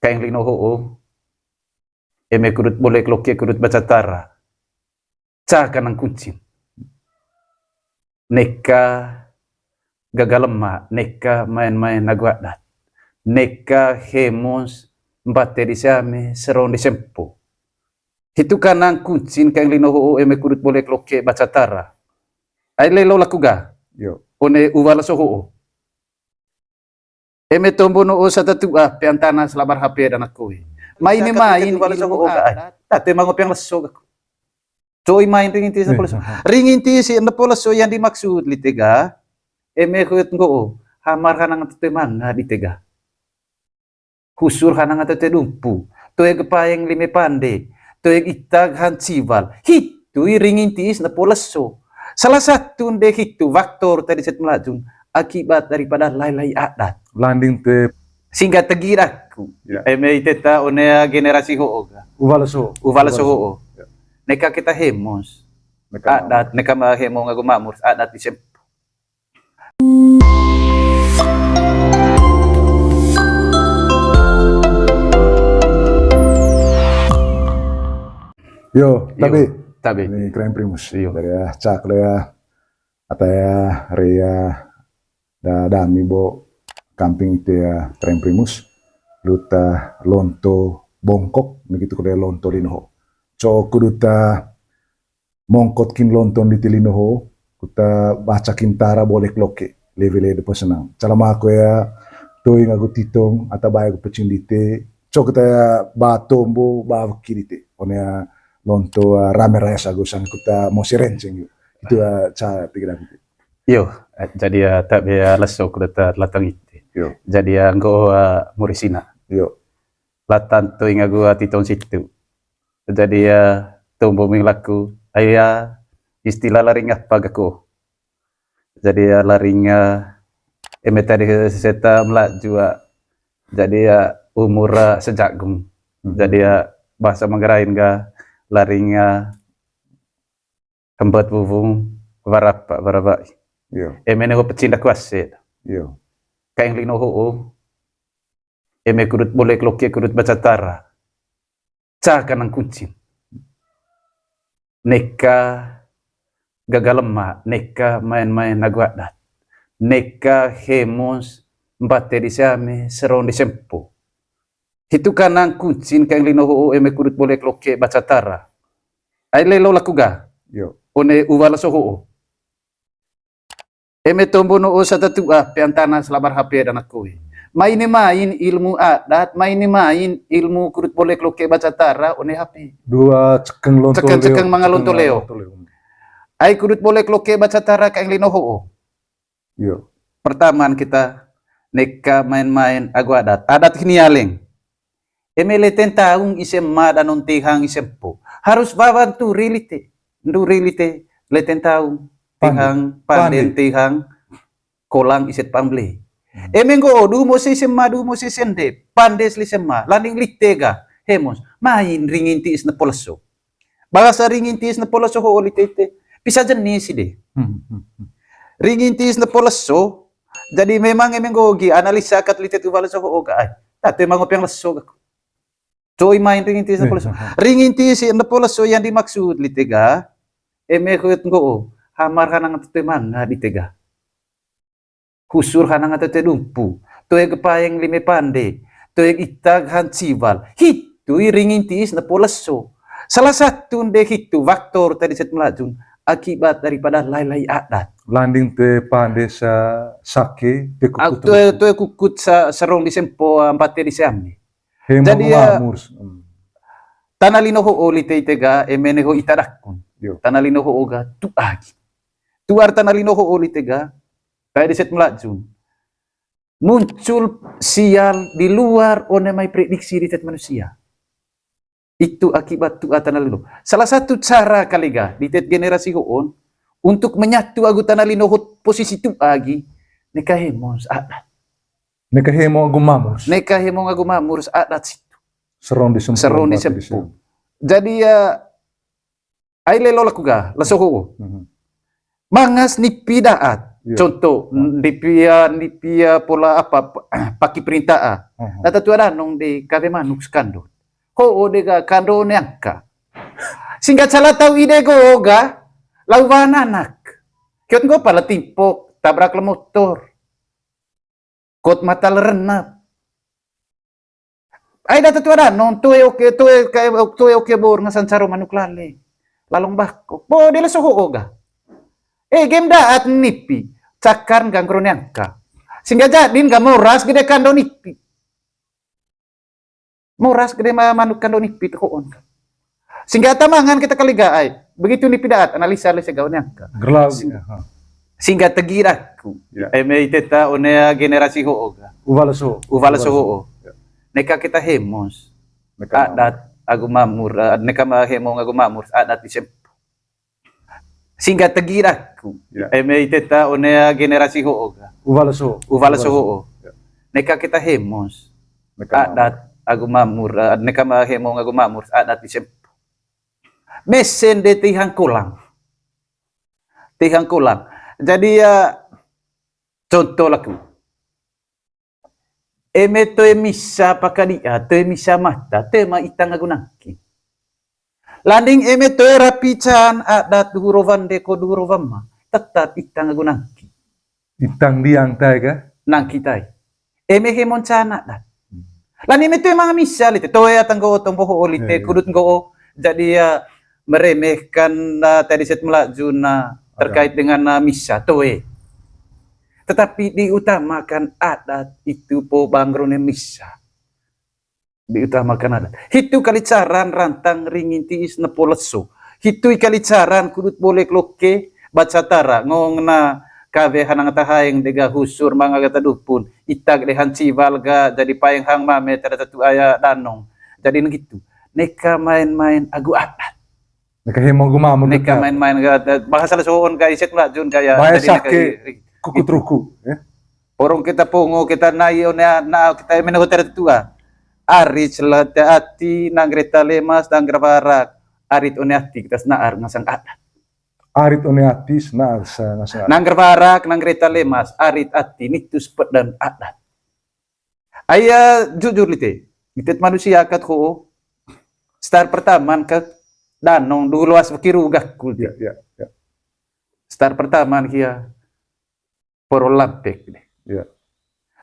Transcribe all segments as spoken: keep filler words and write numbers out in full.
Kaeng lino ho'o, eme kudut bolek loke kudut baca tara. Ca kanang kuncin. Neka gaga lema, neka maen-maen agu adat. Neka hemons mbate di siame, serong di sempo. Hitu kanang kuncin kaeng lino ho'o eme kudut bolek loke baca tara. Ai lelo laku ga. Yo. One uwa leso ho'o. Eme tombo no'o sata tu'a pean tana selabar H P dan aku. Main main uwa leso ho'o ga. Tate mango peang leso gaku. Coy main ringin tis nepo leso. Ringin tis nepo leso yang dimaksud lite ga. Eme hut nggo'o. Hamar hanang tete manga di tega. Husur hanang tete dumpu. Toe gepaeng lime pande. Toe itag han ciwal. Hitui ringin tis nepo leso. Salah satu nde hitu faktor tadi set melajun. Akibat daripada lai-lai adat. Landing te. Singkat tegi daku. Ya. Eme ite ta one generasi ho'o ga. Uwa leso. Uwa leso ho'o. Ya. Neka kita hemons. Neka adat, neka ma hemong agu mamurs, adat di sempo. Yo, tabe. Tabe. Ini keren Primus. Yo. Dari ya, cak lo ya. Ata ya, ria, da dami bo kamping ite ya, keren Primus. Luta lonto bongkok, begitu kode lonto lino ho'o. Co kuduta mongkot kin lonton di ti lino ho'o, kuta baca kin tara bolek loke, leve le depo senang. Calama aku ya, toing agu titong, ata bae agu pecin dite, co kita ya ba tombo, ba weki dite. One ya lonto, ah, rame raya sagu sang kuta mosi renceng yu. Itu ya ca pikiran dite. Yo, eh, jadi ya tak be ya leso kuda ta latang ite. Yo. Jadi ya nggo, ah, murisina. Yo. Latan toing agu, ah, titong situ. Jadi ya tombo ming laku, aya istilah laring apa gaku. Jadi ya laring, ah, eme tadi seta melaju, ah. Jadi ya umur, ah, sejagung. Hmm. Jadi ya bahasa Manggarain ga laring, ah, hembat wuvung warapa warabai. Yo. Eme ne ho pecindak wase. Yo. Kaeng lino ho'o. Eme kudut bolek loke kudut baca tara. Ca kanang kuncin. Neka gaga lema, neka maen-maen agu adat. Neka hemons mbate di siame, serong di sempo. Hitu kanang kuncin kaeng lino ho'o eme kudut bolek loke baca tara. Ai lelo laku ga. Yo. One uwa leso ho'o. Eme tombo no'o sata tu'a pean tana selabar H P dan aku. Main-main ilmu adat, main-main ilmu kudut bolek loke baca tara one H P. Dua cekeng lonto leo. Cekeng-cekeng manga lonto leo. Ai kudut bolek loke baca tara kaeng lino ho'o. Yo. Pertamaan kita neka main-main agu adat. Adat hini aleng. Eme leten taung ise ma danon tehang ise mpo. Harus wawan turi lite. Nduri lite leten taung. Pande. Tehang, panden, pande. Tehang, kolang iset pamble. Hmm. Eme nggo du mo se ise ma du mo se sende. Pandes lise ma. Landing lite ga. Hemos. Main ringin ti isne poleso. Bahasa ringin ti isne poleso ho'o lite ite. Pisa jenis ide. Hmm, hmm, hmm. Ringin ti isne poleso. Jadi memang eme nggo gi analisa kat lite tu baleso ho'o ga ai. Tate mango peang leso gaku. Coy main ringin ti isne poleso. Ringin ti isne poleso yang dimaksud lite ga. Eme hut nggo'o. Hamar hanang tete manga di tega. Husur hanang tete dumpu, toe gepaeng lime pande, toe itag han ciwal, hitui ringin ti isne poleso. Salah satu nde hitu faktor tadi set melajun akibat daripada lai-lai adat. Landing te pande sa sake, te kukut. Toe, toe kukut sa serong di sempo, ah, mbate di siame. Jadi ya, tana lino ho'o lite ite ga, eme ne ho ita dakun. Yo. Tana lino ho'o ga, tu'a gi. Tuar tana lino ho'o lite ga, Kayak di set melajun. Muncul sial di luar one mai prediksi di tet manusia. Itu akibat tu'a tana lino. Salah satu cara kali ga di tet generasi ho'on untuk menyatu agu tana lino hot posisi tu'a agi. Neka hemong adat. Neka hemong agu mamurs. Neka hemong agu mamurs adat situ. Serong di sempu. Serong di sempu. Jadi ya, ai lelo laku ga, leso ho'o. Mhm. Mangas nipi da'at. Iya. Contoh, hmm, di pia, di pia pola apa, pa-, paki perintah, ah. Hmm. Nah, tatu ada nong di kawe manuk sekando. Ho, o dega kando neangka. Singkat salah tahu ide go ga, lau wan anak. Kiot go pala timpok, tabrak le motor. Kot mata le renap. Ai data tua danong, toe oke, toe kae, toe oke bor ngasan caro manuk lale. Lalong bako. Bo, dia leso ho o ga. Eh, game daat nipi. Cakar nggang rone angka. Singga jadin ga moras gede kando nipi. Moras gede ma-, manuk kando nipi tu hoon. Singga tamangan kita kali ga ai. Begitu nipi daat, analisa le segaon angka. Gerlau, sing-, ya, ha. Singga tegi daku. Ya. Eme ite ta one generasi ho o ga. Uwa leso ho. Uwa leso ho o. Ya. Neka kita hemos. Neka adat agu mamur, eh, neka ma hemo agu mamur, adat di sempo. Singga tegi daku. Ya. Eme ite ta one generasi ho o ga. Uwa leso ho. Uwa leso ho o. Ya. Neka kita hemos. Neka adat agu mamur, eh, neka ma hemo agu mamur, adat di sempo. Mesen de tihang kolang. Tihang kolang. Jadi, ya, contoh laku. Eme toe misa pakadia, toe misa mata, toe ma itang agu nangki. Landing eme toe rapi can adat duhur owan de ko duhur owan ma, tetap itang agu nangki. Itang diang tai ga? Nangki tai. Eme hemon can adat. Hmm. Landing eme toe manga misa lite, toe atang go o tombo ho o lite, iya, iya, kudut go o. Jadi, ya, meremehkan, eh, tadi set melaju, nah, terkait dengan, eh, misa, toe. Tetapi diutamakan adat itu po bang rone misa. Diutamakan adat. Hitu kali caran rantang ringin tiis nepo leso. Hitu kali caran kudut bolek loke baca tara ngong na kawe hanang tahaeng dega husur manga gata dupun. Ita gede hanciwal ga jadi paeng hang mame tada tatu aya danong. Jadi negitu. Neka main-main agu adat. Neka hemo agu mamur. Neka main-main ga, bahasa lesoon ga iset melajun ga ya. Bahasa jadi neka sake i-, i-, kuku truku, ya. Porong kita pongo, kita nai one na kita eme na hotel tua. Arit selete ati, nang kereta lemas, nang gerbarak. Arit one ati kita senaar ngasang adat. Arit one ati senaar sa-, ngasang adat. Nang gerbarak, nang kereta lemas, arit ati, nitu sepet dan adat. Aya jujur lite. Lite manusia kat ho. Star pertama kat danong dulu as bekiru gakku. Ya, ya, ya. Star pertama kia poro lampek deh. Ya.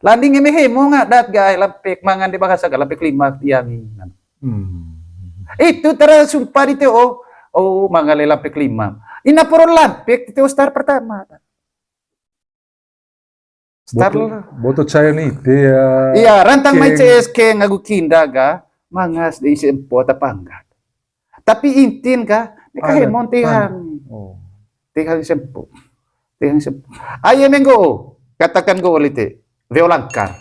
Landing eme hemo ngadat ga ai lampek mangan de bahasa ga lampek lima tiang. Hmm. Itu tara sumpah di teo. Oh, mangale lampek lima. Ina poro lampek di teo star pertama. Star boto, lah. Boto caya ni, dia. Iya, rantang mai C S K ngagu kinda ga, mangas de isi empo ata panggat. Tapi intin ga, neka hemon tihang. Oh. Tihang sempo. Tihang sempo. Ayo menggo, katakan go lite. Veo langkar.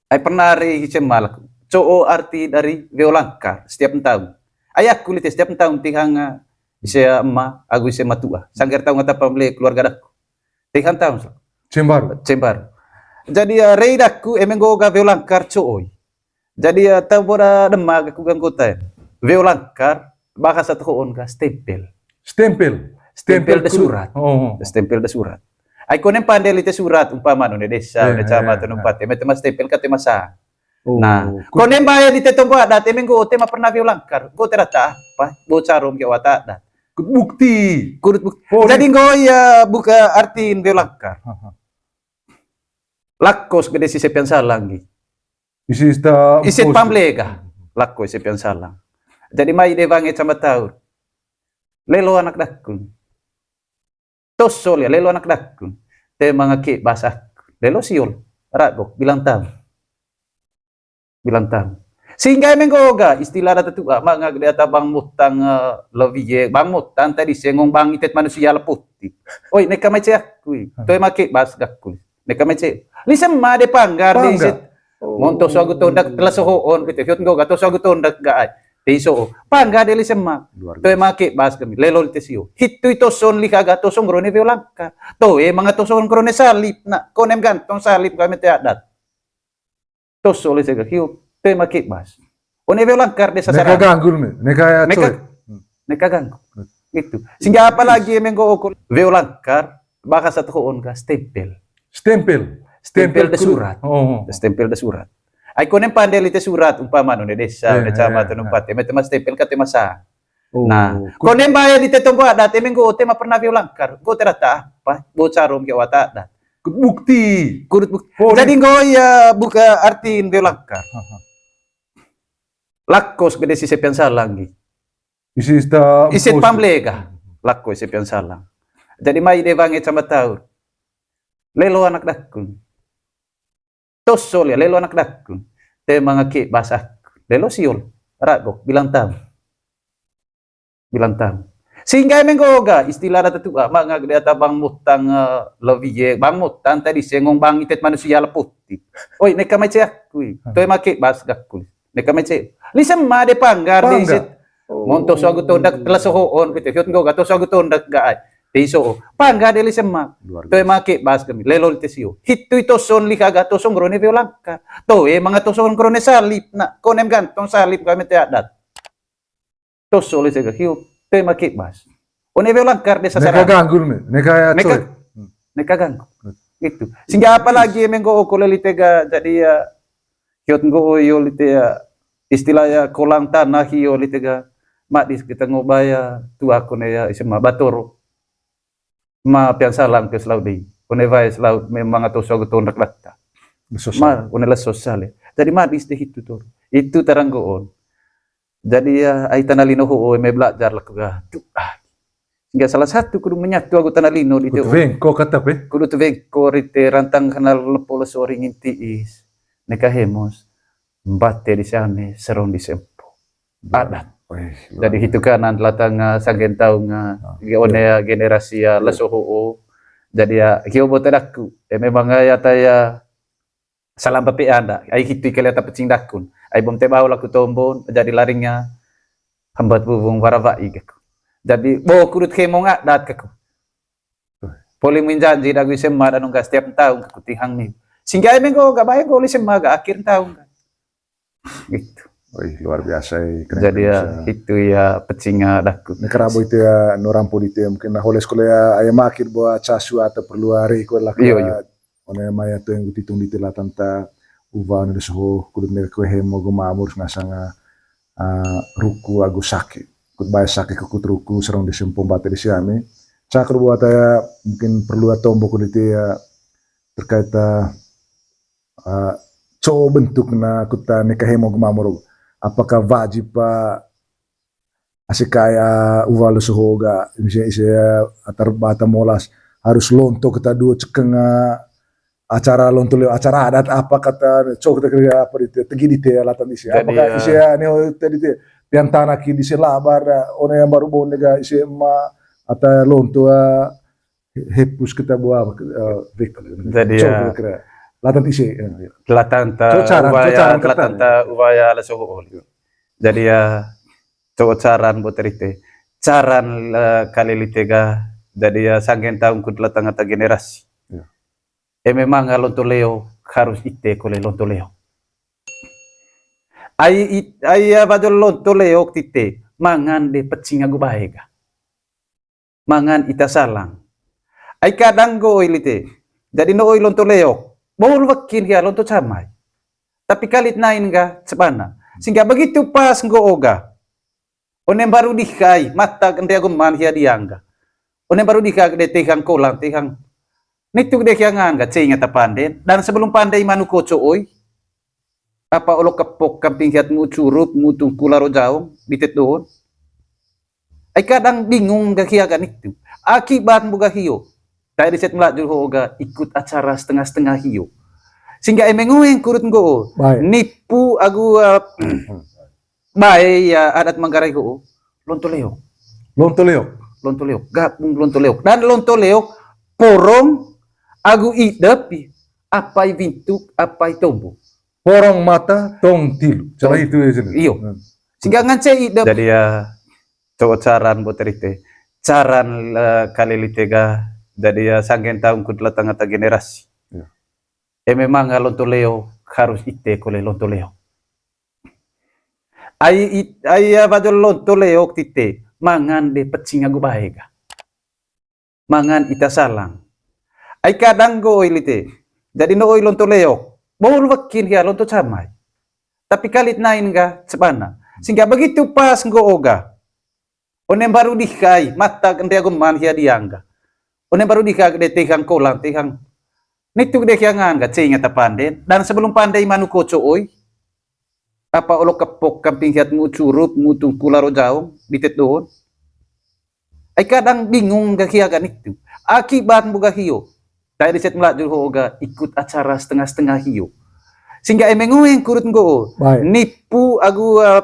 Ai pernah ari hise malak. Co'o arti dari veo langkar setiap tahun. Ai aku lite setiap tahun tihang, eh, ise ema, agu ise matua. Sanggar tahun ngata pamle keluarga daku. Tihang tahun, so. Cembar. Cembar. Jadi, eh, rei daku, emeng go ga veo langkar co'oi. Jadi, eh, tau boda dema gaku ganggotan. Veo langkar, bahasa tohoon ga stempel. Stempel. Stempel de surat. Oh. Stempel de surat. Ai konem pande lite surat, umpama nune desa, nune camat, nune bupati, eme tema stempel ka tema sa. Oh. Nah, konem bae lite tombo adat, eme nggo tema pernah veo langkar, nggo te rata apa, bo carom ke wata adat. Kudut bukti. Kudut bukti. Jadi nggo ya buka artin veo langkar. Lakos gede si sepian salang gi. Isi sta isi pamle ga. Lako isi pian salang. Jadi mai de wange cama taur. Lelo anak dakun. Tosol ya, lelo anak dakun. Te mangake bahasa aku. Lelo siol. Ragok, bilang tahu. Bilang tahu. Sehingga emeng goga istilah data tua, manga gede ata bang mutang, eh, lebih ye, bang mutang tadi sengong bang itet manusia leputi. Oi, neka mai cek aku. Toe make bas gakku. Neka mece. Lisema de pangga de isit. Ngonto soagu tondak tela sohoon gitu. Hiot nggo gato soagu tondak ga ai. Te iso. Pangga de lisema. Toe make bas kami. Lelo lite sio. Hitu ito son lika gato song rone veo langka. Toe manga to song rone salib na. Konem gantong salib kami te adat. Toso le sega hiu, toe make bas. One veo langkar de sasaran. Neka ganggu me, neka ya neka, neka ganggu. Gitu. Sehingga apalagi emeng go okol veo langkar, Bahasa tohoon ga stempel. Stempel. Stempel de surat. Oh. Stempel de surat. Ai konem pande lite surat, umpama one desa, one camat, one bupati, eme te ma stempel ka te ma sa. Nah, konem bae lite tombo adat, eme nggo te ma pernah weo langkar, nggo te rata apa, bo carom ke wata adat. Kudut bukti. Kudut bukti. Jadi nggo iya buka artin weo langkar. Lakos gede sise pian salang gi. Isi sta isi pamle ga. Lakos ise pian salang. Jadi mai de wange cama taur. Lelo anak dakun. Tosol ya, lelo anak dakun. Te manga kebas aku. Lelo siol. Ragok, bilang taung. Bilang taung. Sehingga eme nggo ga istilah data tua, manga gede ata bang mutang, eh, lebih ye, bang mutang tadi sengong bang itet manusia lepoti. Oi, neka mai ce aku. Toe ma kebas gakul. Neka mai ce. Lise ma de pangga de iset. Monto suagu tondak telah sohoon, gitu. Hiot nggo ga to suagu tondak ga ai. Te iso. Pangga de lise ma. Toe ma kebas kami. Lelo lite sio. Hitu ito son liha ga to song rone weo langkar. Toe manga to song rone salib. Nah, konem gantong salib kami te adat. To soli sega hiu, te ma kebas. One weo langkar de sasara. Neka ganggu me, neka ya neka, neka ganggu. Gitu. Sehingga apalagi eme nggo oko leli tega, jadi ya, hiot nggo oyo lite ya, istilah ya kolang tanah hio lite ga, madis kita nggo baya tua kone ya ise ma batoro. Ma pian salang ke selau dei. One wae selau memang atau suagu tondak data. Ma, one lesos sale. Jadi madis de hitu toro. Itu taranggoon. Jadi ya, ai tana lino ho'o eme belajar laku ga. Duh, ah. Sehingga salah satu kudu menyatu agu tana lino di kudu wengko kata pe. Kudu tu wengko rite rantang kenal lepo leso ringin tiis. Neka hemos. Mbate di sane, serong di sempo. Adat. Jadi hitu kanan latang, ah, sanggen taung, ah, one, ah, generasi, ah, leso ho'o. Jadi ya, hio bote daku. Eh, memang ya taya salam pepe anda. Ai hitu ikali ata pecing dakun. Ai bom te bau laku tombon, jadi laringnya hambat bubung warawa'i gaku. Jadi bo kudut hemong adat gaku. Poli menjanji dagu ise ma danung ga setiap taung gaku tihang ni. Sehingga ai menggo ga bae goli ise ma ga akhir taung ga. Gitu. Wih, luar biasa, eh, keren. Jadi ya, itu ya pecinga daku. Ini kerabo itu ya, norampo itu ya, mungkin nah, oleh sekolah ya, ayam akhir buat casu atau perlu hari, kue lah, iya, iya. One maya tu yang titung di tila tanta, uva ni soho, kulit merah kue hemo, gema amur, ngasanga, ah, ruku, agu saki. Kut bae saki, kut ruku, serong di sempom bate di siami. Cakar buat ya, mungkin perlu tombo kulit ya, terkait, ah, ah, co bentuk na kuta neka hemo gemamoro. Apakah wajib pa asik kaya uwa leso hoga, misalnya ise atar bata molas harus lonto kita dua cekeng, ah, acara lonto leo acara adat apa kata co kita kira apa di tegi di te latan ise. Apakah ise neo tadi te pian tanah ki di se labar, ah, one yang baru bonde ga ise ma ata lonto, ah, hepus kita buah, eh, bek. Jadi, coba ya, kira-kira. Latan ise, ya, ya. Latan ta, coba caran, coba caran latan ta ubaya la soho oli. Jadi ya, coba caran buat rite. Caran, eh, kali lite ga. Jadi ya, sanggen taung kud latang ata generasi. Ya. Eh, memang lonto leo harus ite kole lonto leo. Ai it-, ai ya, bajol lonto leo tite, mangan de pecing agu bae ga. Mangan ita salang. Ai kadang go oi lite. Jadi no oi lonto leok. Bol wekin hia lonto camai. Tapi kalit nain ga cebana. Sehingga begitu pas nggo oga. Onem baru dihai, mata gende agu man hia diangga. Onem baru dihai gede tehang kolang, tehang. Nitu gede hia ngangga, ceng ata panden. Dan sebelum pande manu koco oi. Apa olo kepok kamping hiat mu curup, mu tungku laro jaong, di tetdon. Ai kadang bingung ga hia ga nitu. Akibat mbuga hio. Tai riset melajur ho ga ikut acara setengah-setengah hio. Sehingga eme ngoeng kurut nggo. Baik. Nipu agu, eh, bae ya adat Manggarai ho. Lonto leok. Lonto leok. Lonto leok. Gabung lonto leok. Dan lonto leok porong agu idep apai bintuk apai tombo. Porong mata tong tilu. Cara itu ya sini. Iyo. Hmm. Sehingga ngance idep. Jadi ya, coba caran buat rite. Caran, eh, kali lite ga. Jadi ya, sanggen taung kud latang ata generasi. Ya. Eh, memang lonto leo harus ite kole lonto leo. Ai it-, ai ya, bajol lonto leo tite. Mangan de pecing agu bae ga. Mangan ita salang. Ai kadang nggo oi lite. Jadi no oi lonto leok. Bolu wekin hia lonto camai. Tapi kalit nain ga cebana. Sehingga begitu pas nggo oga. One baru dikai, mata kende agun man hia diangga. One baru dikai de tehang kolang, tehang. Nitu de kiangan ga ceng ata panden. Dan sebelum pande manu koco oi. Apa olo kepok kamping hiat mu curup, mu tungku laro jaong, di teton. Ai kadang bingung ga hia ga nitu. Akibat mbuga hio. Tai di set Melaju ho ga ikut acara setengah-setengah hio. Sehingga eme ngoeng kurut nggo. Baik. Nipu agu, eh,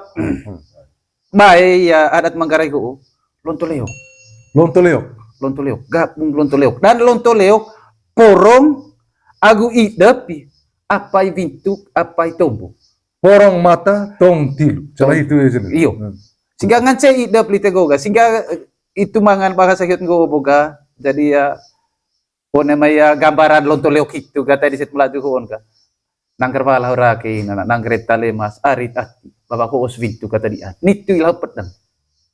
bae ya adat Manggarai ho. Lonto leok. Lonto leok. Lonto leok. Gabung lonto leok. Dan lonto leok porong agu idep apai Wintuk apai Tombo. Porong mata tong tilu. Cara itu ya sini. Iyo. Hmm. Sehingga ngance idep lite nggo ga. Sehingga, eh, itu mangan bahasa hiot nggo boga. Jadi ya, one mai ya gambaran lonto leok itu kata di set Melaju ho on ga. Nang kerwala hora ke nana, nang kereta lemas, arit ati. Baba hoos Wintuk kata dia. Nitu ilah pedang.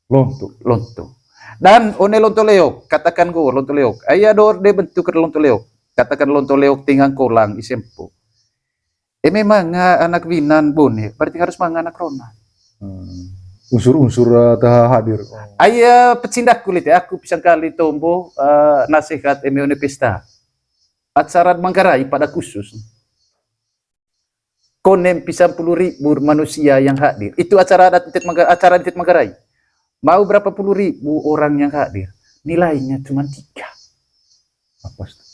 Lonto. Lonto. Dan one lonto leok, katakan nggo lonto leok. Ai ado de bentuk lonto leok. Katakan lonto leok tingang kolang isempo. Eme manga anak winan bone, berarti harus manga anak rona. Hmm. Unsur-unsur, eh, tah hadir. Ai, eh, pecindaku lite, aku pisang kali Tombo, eh, nasihat eme one pesta. Acara Manggarai pada khusus. Konem pisang puluh ribu manusia yang hadir. Itu acara adat Intet Mangga-, acara Intet Manggarai. Mau berapa puluh ribu orang yang hadir, nilainya cuma tiga. Apa tuh?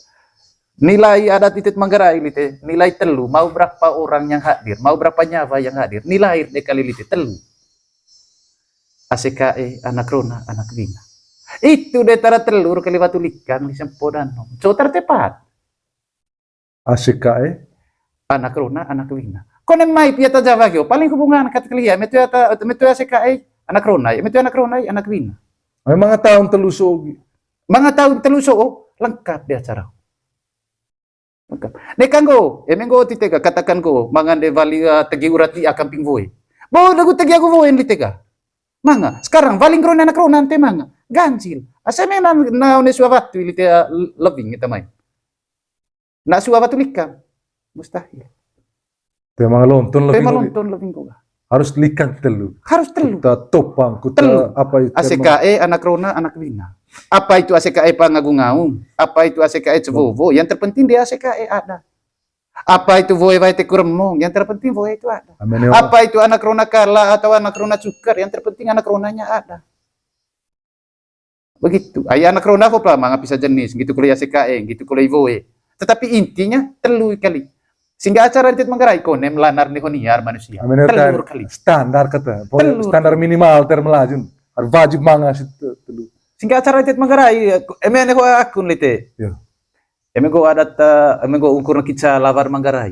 Nilai adat Intet Manggarai lite, nilai telu. Mau berapa orang yang hadir, mau berapa nyawa yang hadir, nilai de kali lite telu. A C K E, anak rona, anak wina. Itu de tara telu kali watu likang di sempodan. Cotar tepat. A C K E? Anak rona, anak wina. Kone mai pia ta Jawa kio, paling hubungan kat kelia, metu ata, metu A C K E, anak rona, metu anak rona, anak wina. Memang tahun telu sogi. Manga tahun telu so'o, lengkap di acara. Lengkap. Neka nggo, eme nggo tite ga, katakan nggo, mangan de wali, eh, tegi urat di akamping woe. Bo lagu tegi aku woe lite ga. Manga, sekarang wali ngrona anak rona ante manga. Ganjil. Asa me na, na one sua watu lite, eh, lebing kita main. Na sua watu likang. Mustahil. Tema lonton lebih. Tema lonton lebih kok. Harus likang telu. Harus telu. Kuta topang, kuta telu. Apa itu? A C K E, anak rona, anak wina. Apa itu A C K E pangagung-agung? Apa itu A C K E cewowo? Yang terpenting di A C K E ada. Apa itu woe wae te kuremong? Yang terpenting woe itu ada. Apa itu anak rona kala atau anak rona cukar? Yang terpenting anak ronanya ada. Begitu. Ai anak rona ko pla manga pisa jenis, gitu kole A C K E, gitu kole woe. Tetapi intinya telu kali. Sehingga acara Intet Manggarai konem lanar ne honiar manusia. Telu kali. Standar kata. Standar minimal ter Melaju. Harus wajib manga situ telu. Sehingga acara Intet Manggarai, eme ne ho akun lite. Ya. Eme nggo adat, eh, eme nggo ungkur ne kica lawar Manggarai.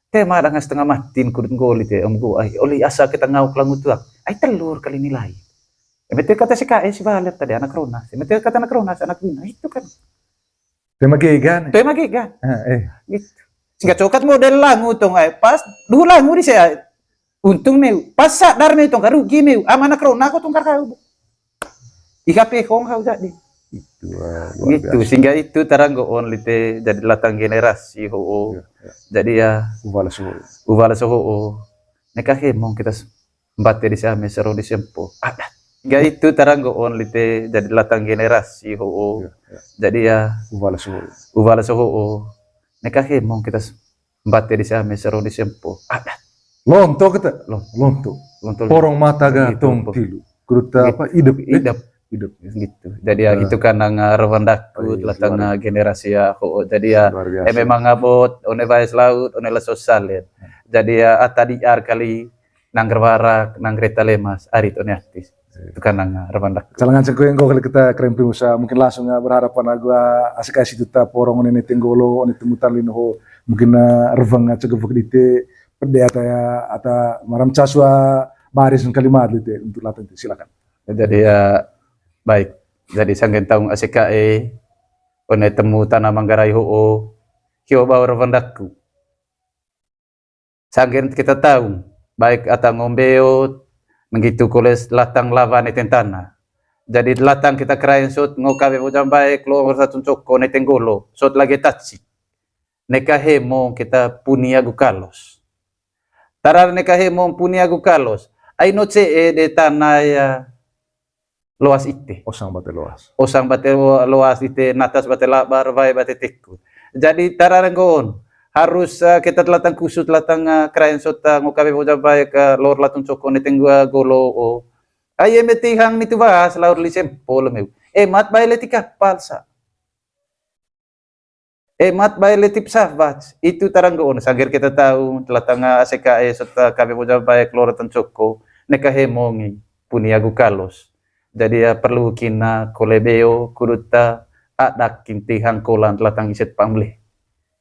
Te ma danga setengah matin kudut nggo oli te, om nggo ai, oli asa kita ngau kelangu tuak. Ai telur kali nilai. Eme te kata A C K E si walet tadi anak rona. Eme te kata anak rona, anak wina. Itu kan. Tema gegan. Tema gegan. Ah, eh. Gitu. Sehingga cokat model langu tong ai. Pas, duhu langu di saya. Untung meu, pas sadar meu tongkar rugi meu, ama anak rona ko tongkar kau. Iha pehong kau jadi. Itu, eh, luar biasa. Sehingga itu tara nggo on lite jadi latang generasi ho. Ya, ya. Jadi ya, uwala soho. Uwala soho. Neka hemong kita s-, mbate di same sero di sempo. Adat. Sehingga itu tara nggo on lite jadi latang generasi ho. Ya, ya. Jadi ya, uwala soho. Uwala soho. Neka hemong kita s-, mbate di same sero di sempo. Adat. Lonto kita. Lonto. Lonto. Porong mata ga tong tilu. Kuruta apa? Idep. Idep. Idep. Gitu. Jadi ya, gitu kan nang, eh, rewan dakut, latang, eh, generasi ya, ho. Jadi ya, eh, memang abot, one baes laut, one leso salet. Jadi ya, ata diar kali, nang gerwarak, nang kereta lemas, arit one artis. Itu kan nang, eh, rewan dakut. Calangan cengkuyang kok kali kita keremping usaha. Mungkin langsung, eh, berharapan agu, eh, A C K E situ ta porong one ne tenggolo, one temutan lino ho. Mungkin, eh, reveng, eh, cegevek dite, pede ata ya, ata maram casua baris kalimat lite untuk latang itu. Silakan. Jadi ya, baik. Jadi sanggen taung A C K E, one temu tana Manggarai ho, hio bau rewan dakut. Sanggen kita taung, baik ata ngombeot, menggitu koles latang lawan eten tana. Jadi latang kita karaeng sot ngo kawe woja mbae, klor satu coko, neteng golo, sot lage tacik. Neka hemo kita puni agu kalos. Tara neka hemo puni agu kalos, ai no ce'e de tana ya loas ite. Osang bate loas. Osang bate lo-, loas ite, natas bate labar, wae bate teku. Jadi tara nggoon, harus, eh, kita latang kusut, latang, eh, karaeng sot, eh, ngo kawe woja mbae, klor satu coko, neteng golo o. Ai eme tihang nitu was laur li sempol meu. Emat bae leti kapal sa. Emat bae leti pesawat, itu tara nggoon, sangger kita tau, latang A C K E sot kawe woja mbae, klor satu coko, neka hemo ngi puni agu kalos. Jadi ya perlu kina kole beo, kuduta adak kin tihang kolan latang iset pamle.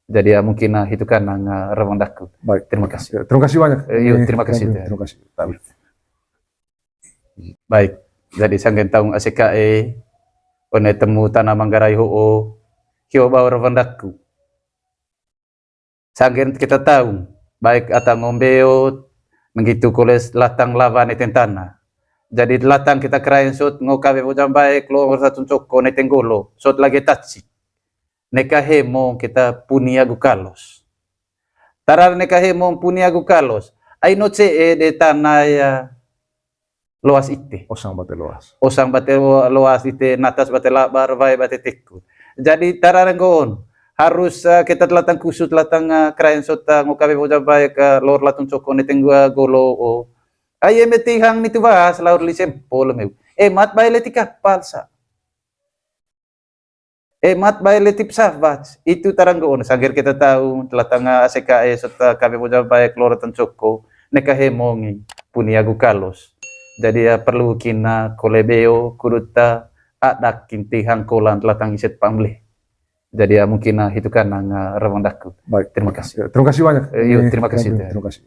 Jadi ya mungkin, ah, hitu kanang, ah, Rawang Daku. Baik. Terima kasih. Ya, terima kasih banyak. Eh, yo, terima kasih. Terima kasih. Baik, jadi sanggen taung A C K E, one temu tana Manggarai ho'o, hio bau Rawang Daku. Sanggen kita taung, baik ata ngo mbeo, menggitu koles latang lawa neteng tana. Jadi latang kita karaeng sot ngo kawe woja mbae, klor satu coko, neteng golo, sot lage tacik. Neka hemo kita puni agu kalos. Tara neka hemo puni agu kalos, ai no ce'e de tana ya loas ite. Osang bate loas. Osang bate lo-, loas ite, natas bate labar, wae bate teku. Jadi tara nggoon, harus, eh, kita latang kusut, latang, eh, karaeng sot, eh, ngo kawe woja mbae, klor satu coko, neteng golo o. Ai eme tihang nitu was laur li sempol meu. Emat bae leti kapal sa. Emat bae leti pesawat, itu tara nggoon, sangger kita tau, latang A C K E sot kawe woja mbae, klor satu coko, neka hemo ngi puni agu kalos. Jadi ya perlu kina kole beo, kuduta adak kin tihang kolan latang iset pamle. Jadi ya mungkin, ah, hitu kanang, ah, Rawang Daku. Baik. Terima kasih. Ya, terima kasih banyak. Eh, yo, terima kasih. Terima kasih.